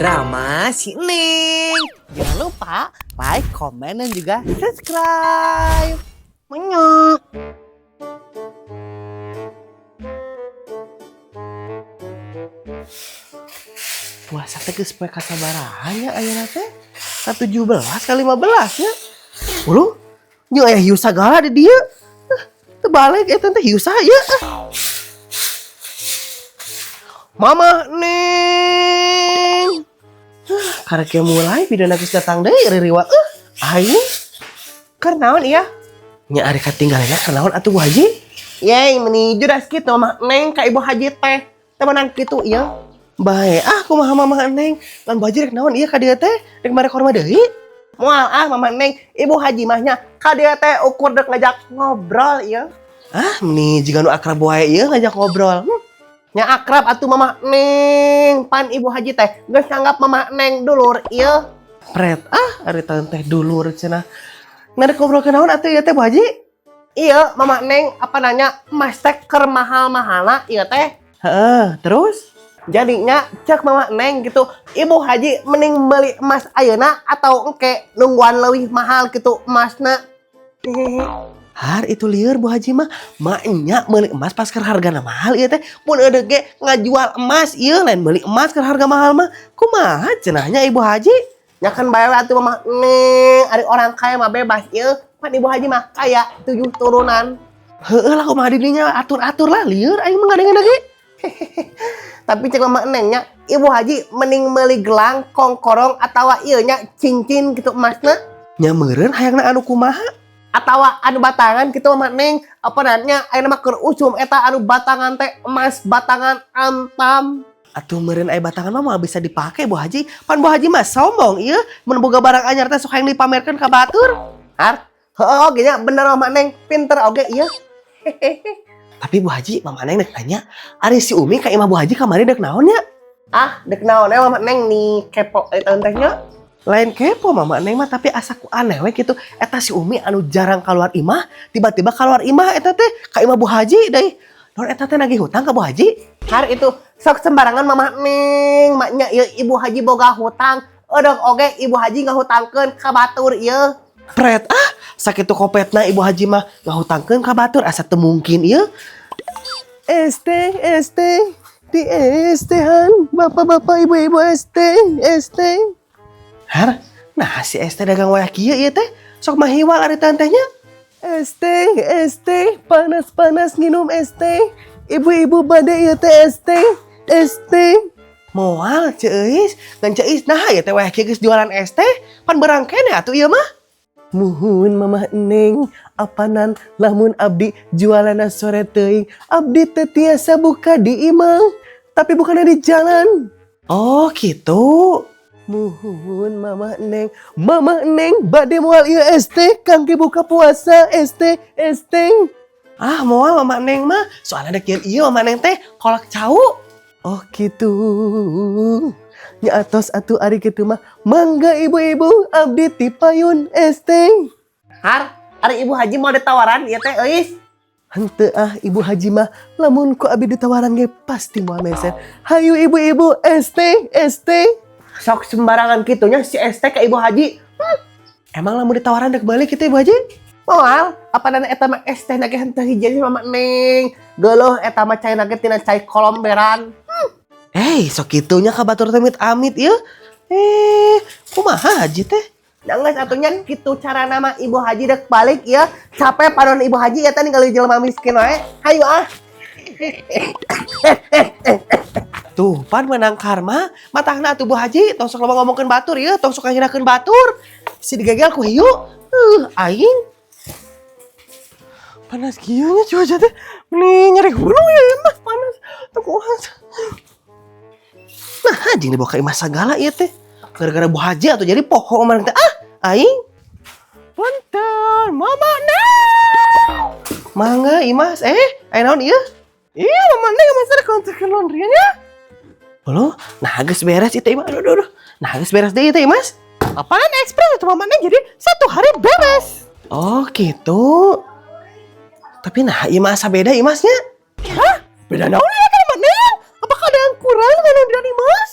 Drama si Neng. Jangan lupa like, komen, dan juga subscribe. Menyok. Puasa teh geus poe kasabaraha nya ayeuna teh? Ka 17 ka 15 nya. Ulu, nya aya hiu sagala di dieu. Teu balik eta teh hiu saya. Mama Neng. Karek mulai bidana geus datang deui ririwa. Aing. Keur naon ieu? Nya ari katinggalina keur naon atuh, Bu Haji? Yey, meni judas kitu Mama Neng ka Ibu Haji teh. Teu meunang kitu ieu. Bae ah, kumaha Mama Neng? Lan Bu Haji rek naon ieu ka dieu teh? Rek mere korma deui? Moal ah, Mama Neng, Ibu Haji mah nya ka dieu teh ukur dek ngajak ngobrol ieu. Ah, meni jiga nu akrab wae ieu ngajak ngobrol. Nya akrab atuh, Mama Neng, pan Ibu Haji teh geus nganggap Mama Neng dulur ieu. Pret ah, ari teh dulur cenah. Ngarek ngobrol ke naon atuh ieu teh, Bu Haji? Iya, Mama Neng, apa nanya emas teh keur mahal-mahalna ieu teh. Heeh, terus? Jadinya cek Mama Neng gitu, Ibu Haji mending beli emas ayeuna atau engke nungguan leuwih mahal gitu emasna? Har itu lieur Bu Haji mah, maknya meuli emas pas keur hargana mahal ieu teh. Mun eudeuk ge ngajual emas ieu, lain meuli emas keur harga mahal mah. Kumaha cenahnya Ibu Haji? Nya kan bae atuh, Mama Neng, ari orang kaya mah bebas ieu. Pan Ibu Haji mah kaya tujuh turunan. Heeh lah, kumaha didinya atur-atur lah, lieur aing mah ngadengeun ge. Tapi cek Mama Neng nya, Ibu Haji mending meuli gelang, kongkorong atawa ieu nya cincin gitu emasna? Nya meureun hayangna anu kumaha? Atawa anu batangan gitu, Mama Neng, apa nanya ayeuna mah keur usum eta anu batangan teh, emas batangan Antam. Atuh meureun aya batangan mah moal bisa dipake, Bu Haji. Pan Bu Haji mah sombong ieu, mun boga barang anyar teh sok hayang dipamerkeun ka batur. Har, heeh oge nya bener Mama Neng, pinter oge ieu. Tapi Bu Haji, Mama Neng dek nanya, ari si Umi ka imah Bu Haji kamari dek naon nya? Ah, dek naon Mama Neng nih kepo eta teh nya? Lain kepo Mama Neng mah, tapi asa ku aneh we gitu. Eta si Umi anu jarang keluar imah, tiba-tiba keluar imah eta teh ka imah Bu Haji deui. Naon eta teh, nagih hutang ka Bu Haji? Har itu sok sembarangan Mama Neng, maknya ieu Ibu Haji boga hutang. Eudeuh oge Ibu Haji ngahutangkeun ka batur ieu. Pret ah, sakitu kopetna Ibu Haji mah ngahutangkeun ka batur, asa teu mungkin ieu. ST ST di ST-han, bapak-bapak, ibu-ibu, ST ST. Har, nah si ST dagang wayah kieu ieu teh sok mahiwal ari teh nya. ST ST, panas-panas nginum ST. Ibu-ibu bade ieu teh ST ST? Moal, Ceu Eis, ngan Ceu Eis nah ieu teh wayah kieu geus jualan ST, pan berang keneh atuh ieu mah. Muhun, Mamah Neng, apanan lamun abdi jualanna sore teuing, abdi teu tiasa buka di imah, tapi bukannya di jalan. Oh gitu. Muhun, Mama Neng, Mama Neng bade moal ieu ST kangge buka puasa, ST ST? Ah, moal Mama Neng mah, soalnya dek ieu Mama Neng teh kolak cau. Oh gitu. Nya atos atuh ari kitu mah. Mangga ibu-ibu, abdi ti payun ST. Har, ari Ibu Haji mau ditawaran ieu teh euis? Henteu ah, Ibu Haji mah lamun ku abdi ditawaran ge pasti moal meser. Hayu ibu-ibu, ST ST. Sok sembarangan kitunya si ST ke Ibu Haji. Emang lamun ditawaran dek balik kitu, Ibu Haji? Moal, apa nana eta mah ST na ge henteu hiji Mama Neng. Geuleuh eta mah caina ge tina cai kolomberan. Eh, sok kitunya ka batur teh amit-amit ieu. Eh, kumaha Haji teh? Jangan atuh nya kitu cara nama Ibu Haji dek balik ya. Capek panon Ibu Haji eta ningali jelema miskin wae. Hayu ah. Tuh, pan menang karma, matahna atuh Bu Haji, tong sok loba ngomongkeun batur ieu, tong sok ngahinakeun batur. Si digegel ku hiu. Aing. Panas kieu nya cuaca teh. Meni nyeri hulu ya mah panas. Teu kuat. Nah, anjing dibawa ka imah sagala ieu teh. Gara-gara Bu Haji atuh jadi poho kemarin teh. Ah, aing. Punten, Mama Neng. Mangga, Imas. Eh, aya naon ieu? Iya, Mama Neng masa rek kontrakan laundry nya? Halo, nah geus beres itu Imas. Aduh, aduh, aduh. Nah geus beres deui itu Imas. Apaan ekspres itu Mama Neng, jadi satu hari beres. Oh gitu. Tapi nah ieu mah asa beda Imasnya. Hah? Beda naon ya kan, Mama Neng? Apakah ada yang kurang dengan laundryan Imas?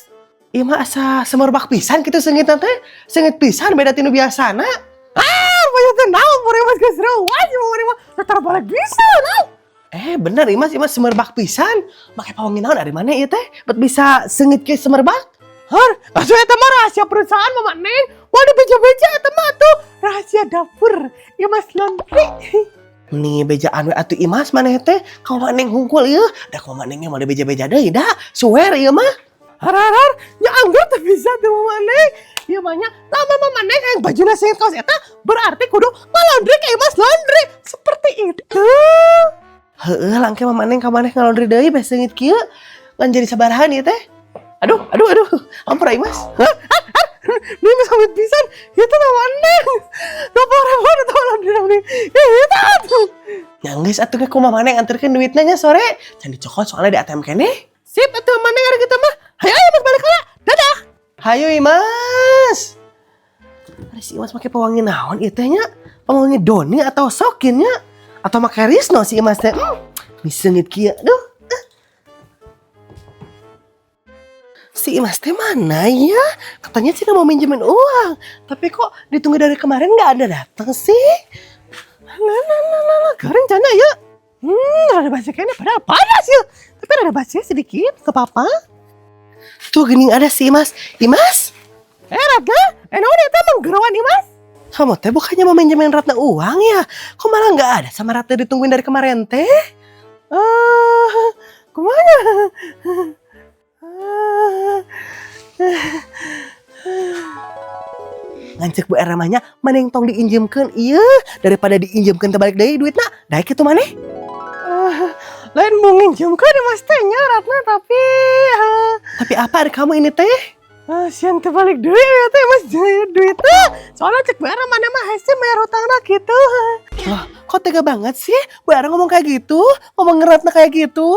Ieu mah asa semerbak pisan kitu seungitna teh. Seungit pisan, beda ti nu biasana. Ah, rupanya teh naon bore Mas, geus reuas ieu mah tara balik bisa naon. Eh, bener Imas, Imas semerbak pisan. Make pawangi naon ari mana ieu teh? Bet bisa seungit ke semerbak? Har, atuh eta mah rahasia perusahaan, Mama Neng. Waduh, beja-beja eta mah tuh rahasia dapur Imas Laundry. Nih bejaan we atuh Imas, maneh teh ka Mama Neng hungkul ieu. Da ka Mama Neng mah beja-beja deui da. Suwer ieu mah. Har har har, nya anggur teh bisa tuh, Mama Neng. Ieu mah nya lama Mama Neng yang bajuna seungit kaos eta berarti kudu ngalaundry ke Imas Laundry. Seperti itu. Heeh, langke Mama Neng ka maneh ngalaundry deui beh seungit kieu. Ngan jadi sabarahan ieu teh? Aduh, aduh, aduh. Ampura, Imas. Hah? Ini mas amit pisan. Itu Mama Neng. 20 ribu atau laundry laundry. Itu. Ya geus atuh ge, ku Mama Neng anterkeun duitnya nya sore. Can dicokot soalnya di ATM keneh. Sip atuh, Mama Neng, ari kitu mah. Hayu ayo Mas balik heula. Dadah. Hayu, Imas. Ari si Imas make pewangi naon ieu teh nya? Pewangi Doni atau Sokin nya? Atau make Risno si Imas teh? Miseungit kieu. Duh. Ah. Si Imas teh mana ya? Katanya sih mau minjemin uang. Tapi kok ditunggu dari kemarin nggak ada datang sih? Lah, lah, lah, lah, lah. Garing canda ya. Rada basah kayaknya, padahal panas ya. Tapi rada basah sedikit, gak apa-apa. Tuh gening ada si Imas. Imas? Eh, Ratna, eh naon eta manggeroan Imas? Kamu teh bukannya mau minjemin Ratna uang ya? Kok malah nggak ada sama Ratna, ditungguin dari kemarin teh? Ah, kumaha? Ah, ngan ceuk Bu Erna mah nya mending tong diinjemkeun ieu daripada diinjemkeun teu balik deui duitna. Daek kitu maneh? Ah, lain mau nginjemkeun Mas teh nya, Ratna, tapi tapi apa ari kamu ini teh? Ah, sieun teu balik deui ya teh Mas duitnya. Soalnya ceuk Bu Erna maneh mah hese bayar hutangna gitu. Loh, kok tega banget sih Bu Erna ngomong kayak gitu? Ngomong Ratna kayak gitu?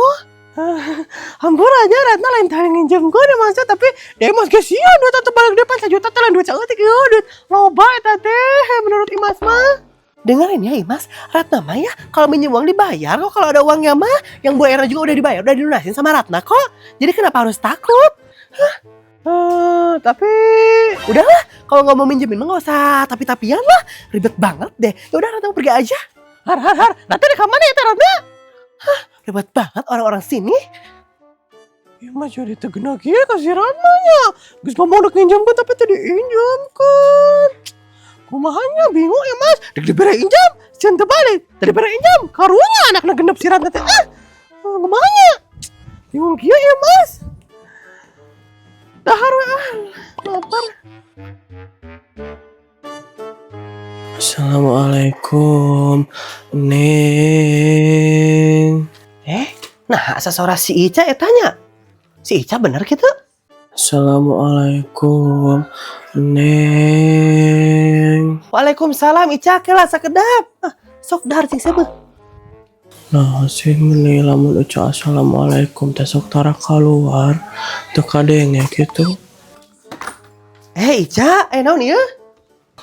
Ah, hampura aja Ratna, lain tadi nginjemkeun ya Mas, tapi dia Mas geus sieun duit teu balik deui, pan sajuta teh lain duit saeutik ieu, duit loba eta teh menurut Imas mah. Dengerin ya, Imas, Ratna mah ya kalau minjem uang dibayar kok kalau ada uangnya mah. Yang Bu Erna juga udah dibayar, udah dilunasin sama Ratna kok. Jadi kenapa harus takut? Hah? Eh, tapi udahlah, kalau nggak mau minjemin mah nggak usah tapi-tapian lah, ribet banget deh. Ya udah, Ratna mau pergi aja. Har har har, Ratna di mana ya teh Ratna? Hah, ribet banget orang-orang sini. Ya mah jadi teu genah kieu ka si Ratna nya. Geus ngomong dek nginjemkeun tapi teu diinjemkeun. Kumaha nya, bingung ya Mas. Dek dibere injam, sieun teu balik. Teu dibere injam, karunya anakna genep si Ratna teh. Ah, kumaha nya? Bingung kieu ya Mas. Dahar we ah, lapar. Assalamualaikum, Neng. Eh, nah asa suara si Ica eta nya. Si Ica bener gitu? Assalamualaikum, Neng. Waalaikumsalam, Ica, kela sakedap. Ah, sok dahar cing seubeuh. Nah, sih meni lamun Ica assalamualaikum teh sok tara keluar, teu kadenge gitu. Eh, Ica, eh naon ieu?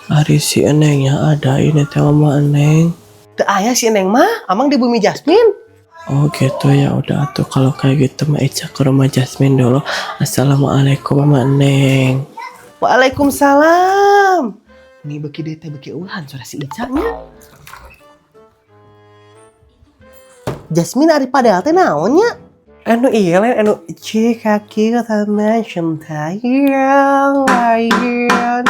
Ari si Enengnya ada ini teh, Mama Neng? Teu aya si Eneng mah, amang di bumi Jasmine. Oh gitu, ya udah tuh kalau kayak gitu mah Ica ke rumah Jasmine dulu. Assalamualaikum, Mama Neng. Waalaikumsalam. Nih beki deui teh beki eueuhan suara si Ica nya. Jasmine ari padahal teh naon nya? Anu iya lain anu jika kita mencintai yang lain.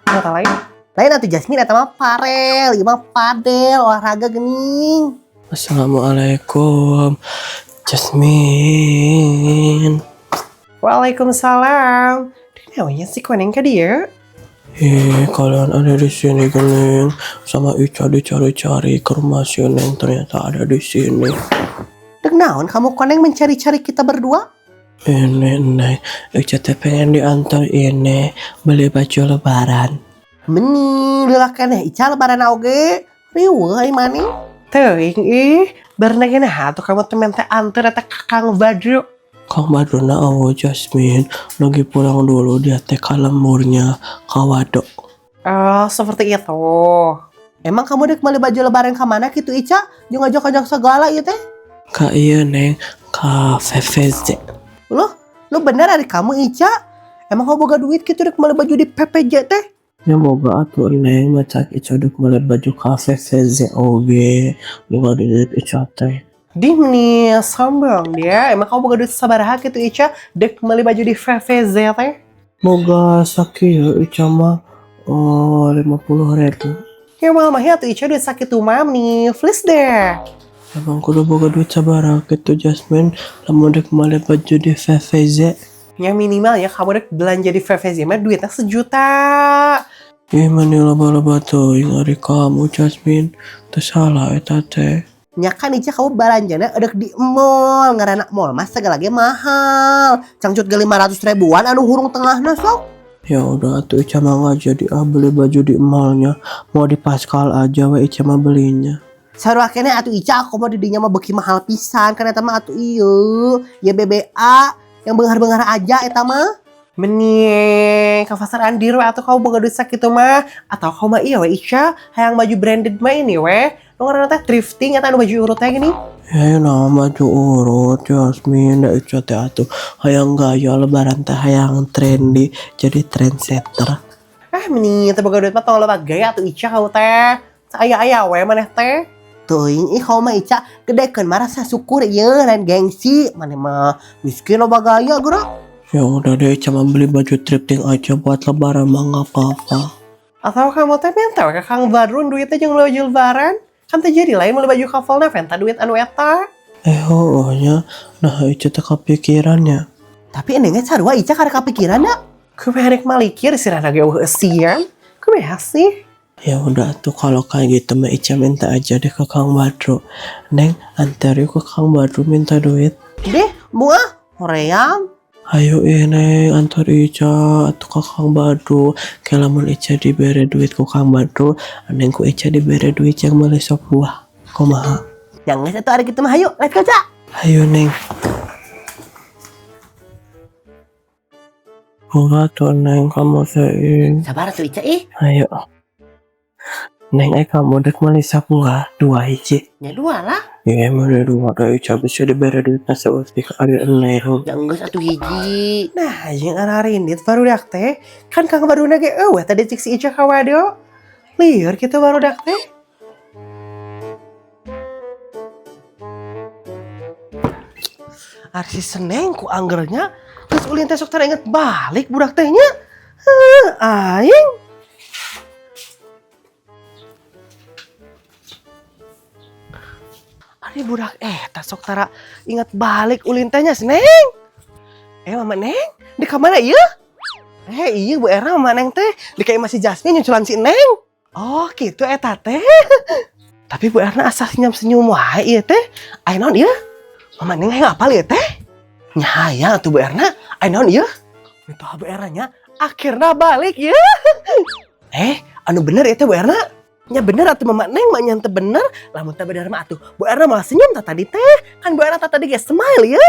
Kata lain? Lain atuh Jasmine, eta mah Farel, ieu mah padel, olahraga geuning. Assalamualaikum, Jasmine. Waalaikumsalam. Naonnya si koneng ka dieu? Eh, kalian ada di sini gening. Sama Ica dicari-cari ke rumah si Neng, ternyata ada di sini. Dek naon kamu koneng mencari-cari kita berdua? Ini Neng, Ica teh pengen diantar ini beli baju lebaran. Meni lila keneh Ica lebaran oge. Riweuh ai maneh. Teuing ih, barna ge naha atuh kamu teh minta anter eta ka Kang Badru. Kang Badruna oh Jasmine lagi pulang dulu, dia teh ka lemburnya ka Wado. Oh, seperti itu. Emang kamu dek beli baju lebaran ke mana gitu, Ica? Jeung ngajak-ngajak segala ieu teh. Ka iya Neng, ka VVZ. Loh, lu bener ari kamu, Ica? Emang kamu boga duit gitu rek meuli baju di PPJ teh? Ya boga atuh, Neng, matak Ica dek meuli baju ka VVZ oge. Boga duit Ica teh. Dih, meni sombong dia. Emang kamu boga duit sabaraha gitu, Ica, dek meuli baju di VVZ teh? Boga sakieu Ica mah, oh, 50 ribu. Ya moal mah atuh, Ica, duit sakitu mah nih, please deh. Emang kudu boga duit sabaraha gitu, Jasmine, lamun dek meuli baju di VVZ? Ya minimal ya kamu dek belanja di VVZ mah duitnya 1 juta. Ih, meni loba-loba teuing ari kamu, Jasmine. Teu salah eta teh. Ya kan, Ica, kamu belanjanya edek di mall, ngaranna mall mah segala ge mahal. Cangcut ge 500 ribuan anu hurung tengahna sok. Ya udah atuh, Ica mah nggak jadi ah beli baju di mallnya. Mau di Pascal aja we Ica mah belinya. Sarua keneh atuh, Ica, aku mau di dinya mah beuki mahal pisan kan eta mah atuh ieu. Ya BBA yang beunghar-beunghar aja eta mah. Meni ke pasar Andir we atuh kamu boga duit sakitu mah, atau kamu mah iya we, Ica, hayang baju branded mah ini we. Nu ngaranna teh thrifting eta anu baju urut teh gini. Ya nah baju urut, Jasmine, da Ica teh atuh hayang gaya lebaran teh, hayang trendy, jadi trendsetter. Eh, meni teu boga duit mah tong loba gaya atuh, Ica, kamu teh. Aya-aya we maneh teh. Teuing ih kamu mah, Ica, gedekeun mah rasa syukur ieu lain gengsi. Maneh mah miskin loba gaya geura. Ya udah deh, Ica mah beli baju thrifting aja buat lebaran mah nggak apa-apa. Atau kamu teh minta we ke Kang Badrun duitnya jeung beli baju lebaran? Kan teh jadi lain beli baju kafelna venta duit anu eta. Eh, oh, nya, nah Ica teh kepikirannya. Tapi endingnya sarua Ica karek kepikiran da. Kumaha rek malikir sirahna ge euweuh eusian. Kumaha sih? Ya udah tuh, kalau kayak gitu mah Ica minta aja deh ke Kang Badru. Neng, antar yuk ke Kang Badru minta duit. Deh, buah hoream. Ayo ih, Neng, antar Ica atau ke Kang Badru. Kayak lamun Ica diberi duit ku Kang Badru, Neng, ku Ica diberi duit yang beli sop buah. Kumaha? Yang geus atuh ari kitu mah, hayu, let's go, Ca. Ayo, Neng. Enggak tuh, Neng, kamu teh. Sabar atuh, Ica, ih. Ayo. Neng, eh, kamu dek meuli sop buah dua hiji. Ya dua lah. Ya emang udah dua dah, Ica bisa diberi duit nasi ke ari Neng. Ya geus atuh hiji. Nah, jeung ararindit barudak teh. Kan Kang Badruna ge euweuh tadi cik si Ica ka wado. Lieur kitu barudak teh. Ari si Seneng ku anggernya terus ulin teh sok tara inget balik budak teh nya. Heuh, aing. Ari budak eta sok tara inget balik ulin teh nya, Seneng. Eh, Mama Neng, di kamana ieu? Eh, iya Bu Erna, Mama Neng teh di kayak masih Jasmine nyuculan si Neng. Oh, gitu eta teh. Tapi Bu Erna asa senyum-senyum wae ieu teh. Aya naon ieu? Mama Neng hayang apal ieu teh? Nya hayang atuh, Bu Erna. Aya naon ieu? Minta Bu Erna nya akhirnya balik ya. Eh, anu bener itu Bu Erna? Nya bener atuh, Mama Neng mah nya teu bener. Lamun teu bener mah atuh Bu Erna malah senyum tah tadi teh. Kan Bu Erna tah tadi ge smile ya.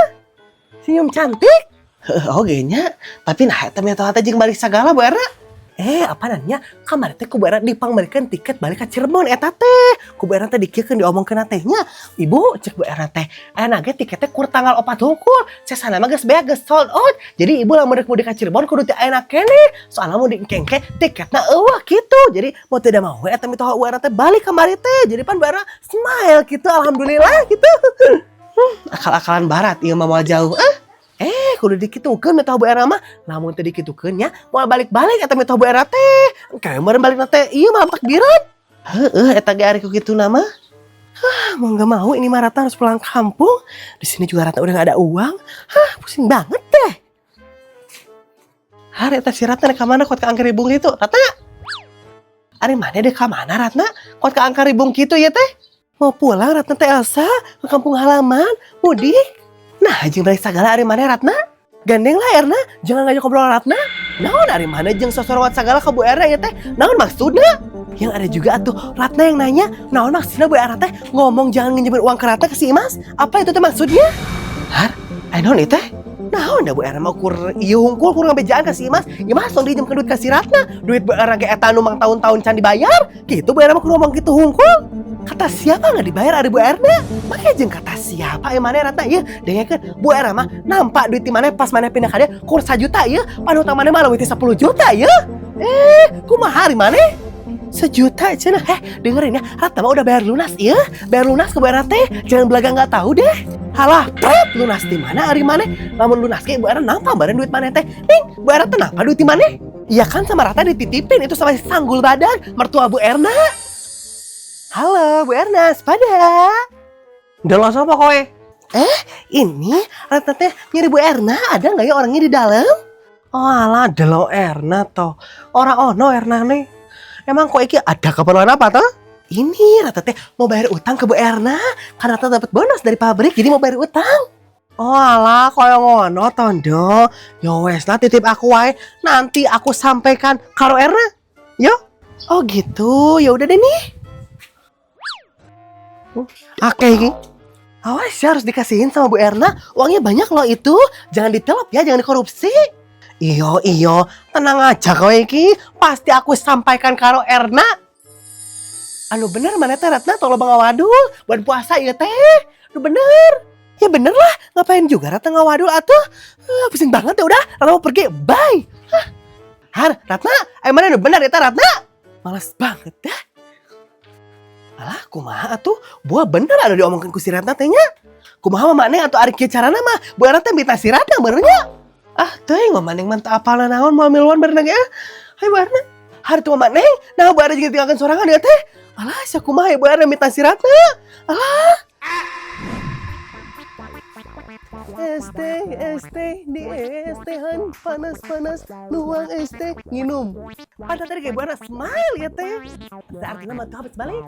Senyum cantik. Heuh, oge nya. Tapi nah eta minta teh jeung balik sagala, Bu Erna. Eh, apa nanya? Kamari teh ku Bu Erna dipangmerikeun tiket balik ka Cirebon eta teh. Ku Bu Erna teh dikieukeun diomongkeun teh nya. Ibu, cek Bu Erna teh, aya ge tiketnya kur tanggal 4 hungkul. Sesana mah geus beak, geus sold out. Jadi ibu lamun rek mudik ka Cirebon kudu ti ayeuna keneh. Soalna mun diengke tiketna euweuh gitu. Jadi mau tidak mau we eta mitoha Bu Erna teh balik kamari teh. Jadi pan Bu Erna smile gitu, alhamdulillah gitu. Akal-akalan barat ieu mah moal jauh. Eh, eh kudu dikitukeun mitoha Bu Erna mah. Lamun teu dikitukeun nya moal balik-balik eta mitoha Bu Erna teh. Engke meureun balik teh ieu malam takbiran. Heeh, eta ge ari ku kituna mah. Hah, mau nggak mau ini mah Ratna harus pulang kampung. Di sini juga Ratna udah nggak ada uang. Hah, pusing banget deh. Hari eta si Ratna ka mana kuat ka angkaribung gitu? Ratna. Ari mana deh, ka mana Ratna? Kuat ka angkaribung gitu ya teh? Mau pulang Ratna teh Elsa ke kampung halaman, mudik. Nah, jeung balik sagala ari mana Ratna? Gandeng lah Erna, jangan ngajak ngobrol Ratna. Naon ari mana jeung sosorowat sagala ka Bu Erna ya teh? Naon maksudna? Yang ada juga atuh Ratna yang nanya, naon maksudna Bu Erna teh ngomong jangan nginjemin uang ke Ratna ke si Imas? Apa itu teh maksudnya? Har, ai naon ieu teh? Naon da Bu Erna mah ukur ieu hungkul kur ngabejaan ka si Imas. Imas tong diinjemkeun duit ka si Ratna. Duit Bu Erna ge eta nu mang tahun-tahun can dibayar. Gitu Bu Erna mah kur ngomong gitu hungkul. Kata siapa nggak dibayar ari Bu Erna? Makanya jeung kata siapa yang mana Ratna ieu dengekeun Bu Erna mah nampak duit di mana pas mana pindah ka dia kur 1 juta ieu, padahal utang mana mah leuwih ti 10 juta ieu. Eh, kumaha ari maneh? Sejuta cenah. Eh, dengerin ya, Ratna mah udah bayar lunas iya. Bayar lunas ke Bu Erna teh. Jangan belaga nggak tahu deh. Halah, pret, lunas di mana ari maneh? Lamun lunas ke Bu Erna nampak bareng duit maneh teh. Ning, Bu Erna teh nampak duit di mana? Iya kan sama Ratna dititipin itu sama si Sanggul Badan, mertua Bu Erna. Halo, Bu Erna, sepada. Delok sapa kowe? Eh, ini Ratna teh nyari Bu Erna, ada nggak ya orangnya di dalam? Oh alah, delok Erna toh. Ora ono Ernane. Emang kok iki ada keperluan apa toh? Ini Ratna teh mau bayar utang ke Bu Erna, karena Ratna dapat bonus dari pabrik, jadi mau bayar utang. Oh alah, koyo ngono to, Nduk. Ya wes lah, titip aku wae. Nanti aku sampaikan karo Erna. Yo. Oh gitu, ya udah deh nih. Akeh iki. Awas ya, harus dikasihin sama Bu Erna. Uangnya banyak loh itu. Jangan ditelap ya, jangan dikorupsi. Iyo iyo, tenang aja kowe iki. Pasti aku sampaikan karo Erna. Anu bener mana teh Ratna, tolong bang ngawadul buat puasa ya teh. Anu bener. Ya bener lah, ngapain juga Ratna ngawadul atuh. Ah, pusing banget ya udah, Ratna mau pergi. Bye. Hah. Har, Ratna, eh mana anu bener ya teh Ratna? Males banget dah. Alah, kumaha atuh? Buah bener ada diomongkeun ku si Ratna teh nya. Kumaha mah maneh atuh ari kieu carana mah? Bu Erna teh minta si Ratna benernya. Ah, teuing mah neng mah teu apal naon moal miluan berenang ya. Hayu Bu Erna. Hari itu mah neng, nah Bu Erna juga tinggalkan sorangan ya teh. Alah, sia kumaha ya Bu Erna minta si Ratna. Alah. Es teh, es teh, di es tehan panas-panas, nuang es teh, nginum. Padahal tadi kayak Bu Erna smile ya teh. Artinya mah tuh habis balik.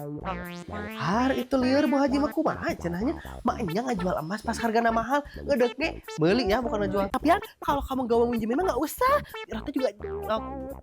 Har itu lieur Bu Haji mah kumaha cenahnya. Maknya ngajual emas pas hargana mahal, ngedek ge beli ya, bukan ngejual. Tapi ya kalau kamu gak mau minjemin mah nggak usah. Ratna juga oh.